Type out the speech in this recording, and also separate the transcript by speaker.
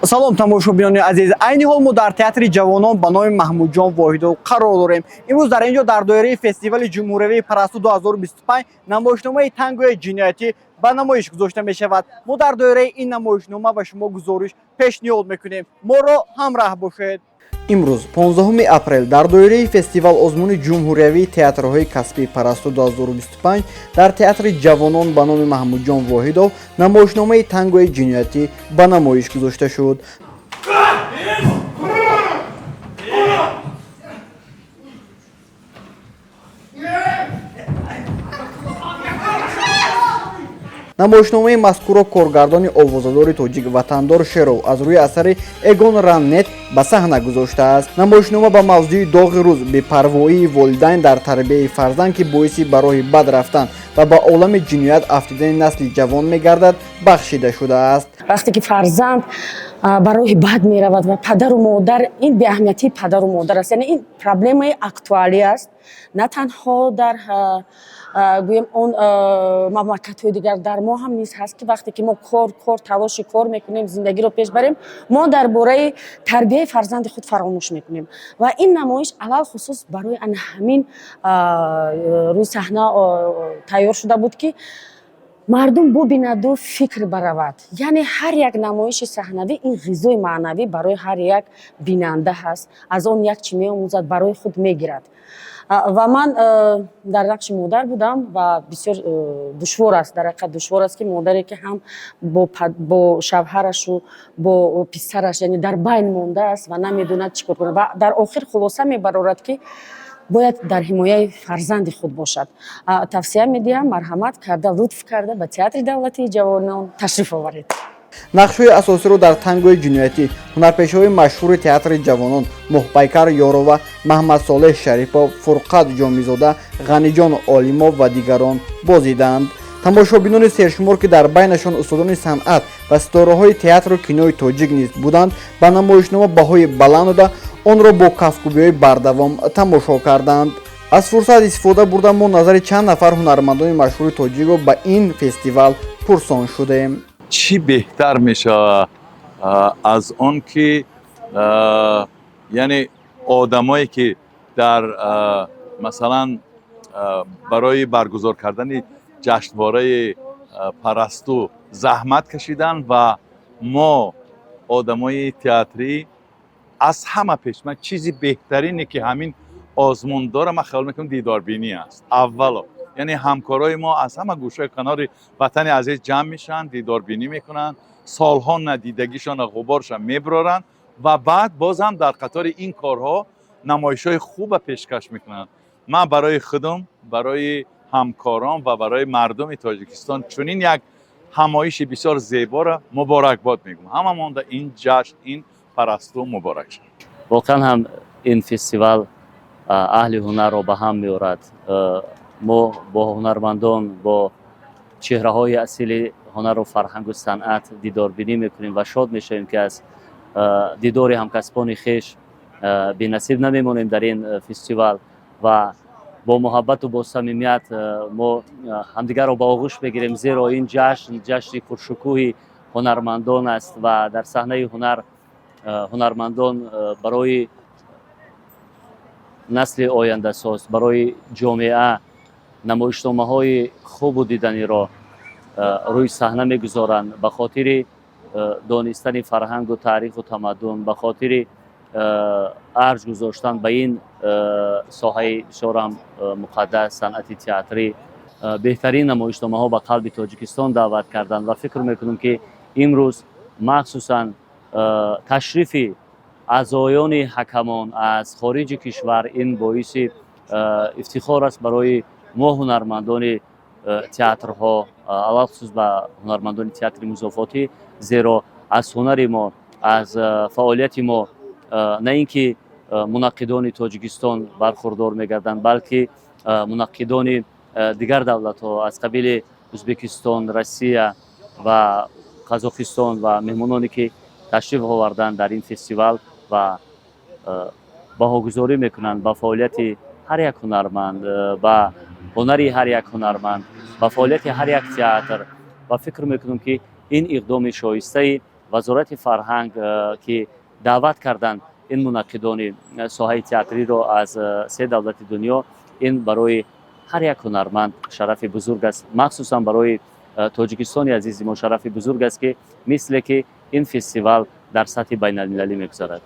Speaker 1: Салом, тамошобинони азиз. Айни ҳол мо дар Театри ҷавонон ба номи Маҳмудҷон Воҳидов қарор дорем. Имрӯз дар ин ҷо дар доираи фестивали ҷумҳуриявии «Парасту 2025» намоишномаи «Тангои ҷиноятӣ» ба намоиш гузошта мешавад. Мо дар доираи ин намоишнома ба шумо гузориш пешниҳод мекунем. Моро ҳамраҳ бошед. Имрӯз, 15 апрел, дар доираи фестивал озмуни ҷумҳуриявии театрҳои касбии «Парасту 2025» дар Театри ҷавонон ба номи Маҳмудҷон Воҳидов намоишномаи «Тангои ҷиноятӣ» ба намоиш гузошта шуд. Намоишномаи мазкурро коргардони овозадори тоҷик Ватандор Шеров аз рӯи асари Эгон Раннет ба саҳна гузоштааст. Намоишнома ба мавзӯи доғи рӯз, бепарвоии волидайн дар тарбияи фарзанд, ки боиси ба роҳи бад рафтан ва ба олами ҷиноят афтидани насли ҷавон мегардад, бахшида шудааст.
Speaker 2: Вақте ки фарзанд ба роҳи бад меравад ва падару модар, ин беаҳамиятии падару модар аст, яъне ин проблемаи актуалӣ аст, на танҳо дар, гӯем, он мамлакатҳои дигар, дар мо ҳам низ ҳаст, ки вақте ки мо кор, кор, талоши кор мекунем, зиндагиро пеш барем, мо дар бораи тарбияи фарзанди худ фаромӯш мекунем. Ва ин намоиш алалхусус барои ана ҳамин рӯи саҳна тайёр шуда буд, ки мардум бубинаду фикр баравад. Яъне ҳар як намоиши саҳнавӣ ин ғизои маънавӣ барои ҳар як бинанда ҳаст, аз он як чӣ меомӯзад, барои худ мегирад. Ва ман дар нақши модар будам ва бисёр душвор аст, дар ҳақиқат душвор аст, ки модаре ки ҳам бо шавҳарашу бо писараш, яъне дар байн мондааст ва намедонад чӣ кор кунад, ва дар охир хулоса мебарорад, ки бояд дар ҳимояи фарзанди худ бошад. Тавсия медиҳам, марҳамат карда, лутф карда ба Театри давлатии ҷавонон ташриф оваред.
Speaker 1: Нақшҳои асосиро дар «Тангои ҷиноятӣ» ҳунарпешаҳои машҳури Театри ҷавонон Моҳпайкар Ёрова, Маҳмадсолеҳ Шарипов, Фурқат Ҷомизода, Ғаниҷон Олимов ва дигарон бозиданд. Тамошобинони сершумор, ки дар байнашон устодони санъат ва ситораҳои театру кинои тоҷик низ буданд, ба намоишнома баҳои баланд дода, онро бо кафкӯбиҳои бардавом тамошо карданд. Аз фурсат истифода бурда, мо назари чанд нафар ҳунармандони машҳури тоҷикро ба ин фестивал пурсон шудем.
Speaker 3: Чӣ беҳтар мешавад аз он ки, яъне, одамое ки дар, масалан, барои баргузор кардани ҷашнвораи «Парасту» заҳмат кашиданд ва мо одамои театрӣ аз ҳама пеш, ман чизи беҳтарине ки ҳамин озмун дора, ман хаёл мекунам, дидорбинӣ аст аввало. Яъне ҳамкорои мо аз ҳама гӯшаи канори ватани азиз ҷамъ мешаванд, дидорбинӣ мекунанд, солҳо надидагишона ғуборша мебароранд ва баъд бозам дар қатори ин корҳо намоишҳои хуба пешкаш мекунанд. Ман барои худам, барои ҳамкорон ва барои мардуми Тоҷикистон чунин як ҳамоиши бисёр зеборо муборакбод мегӯям. Ҳамамонда ин ҷашн, ин «Парасту» муборак шавад.
Speaker 4: Воқеан ҳам ин фестивал аҳли ҳунарро ба ҳам меорад. Мо бо ҳунармандон, бо чеҳраҳои асили ҳунару фарҳангу санъат дидорбинӣ мекунем ва шод мешавем, ки аз дидори ҳамкасбони хеш бенасиб намемонем дар ин фестивал ва бо муҳаббату бо самимият мо ҳамдигарро ба оғӯш мегирем, зеро ин ҷашн ҷашни пуршукӯҳи ҳунармандон аст ва дар саҳнаи ҳунар ҳунармандон барои насли ояндасоз, барои ҷомеа намоишномаҳои хубу диданиро рӯи саҳна мегузоранд, ба хотири донистани фарҳангу таъриху тамаддун, ба хотири арҷ гузоштан ба ин соҳаи бисёрам муқаддас, санъати театрӣ. Беҳтарин намоишномаҳо ба қалби Тоҷикистон даъват карданд ва фикр мекунам, ки имрӯз махсусан ташрифи аъзоёни ҳакамон аз хориҷи кишвар ин боиси ифтихор аст барои мо, ҳунармандони театрҳо, алалхусус ба ҳунармандони театри музофотӣ, зеро аз ҳунари мо, аз фаъолияти мо на ин ки мунаққидони Тоҷикистон бархурдор мегарданд, балки мунаққидони дигар давлатҳо аз қабили Ӯзбекистон, Россия ва Қазоқистон ва меҳмононе, ки ташриф оварданд дар ин фестивал ва баҳогузорӣ мекунанд ба фаъолияти ҳар як ҳунарманд, ба ҳунари ҳар як ҳунарманд, ба фаъолияти ҳар як театр. Ва фикр мекунам, ки ин иқдоми шоистаи Вазорати фарҳанг, ки даъват карданд ин мунаққидони соҳаи театриро аз се давлати дунё, ин барои ҳар як ҳунарманд шарафи бузург аст. Махсусан барои Тоҷикистони азизи мо шарафи бузург аст, ки мисле ки ин фестивал дар сатҳи байналмилалӣ мегузарад.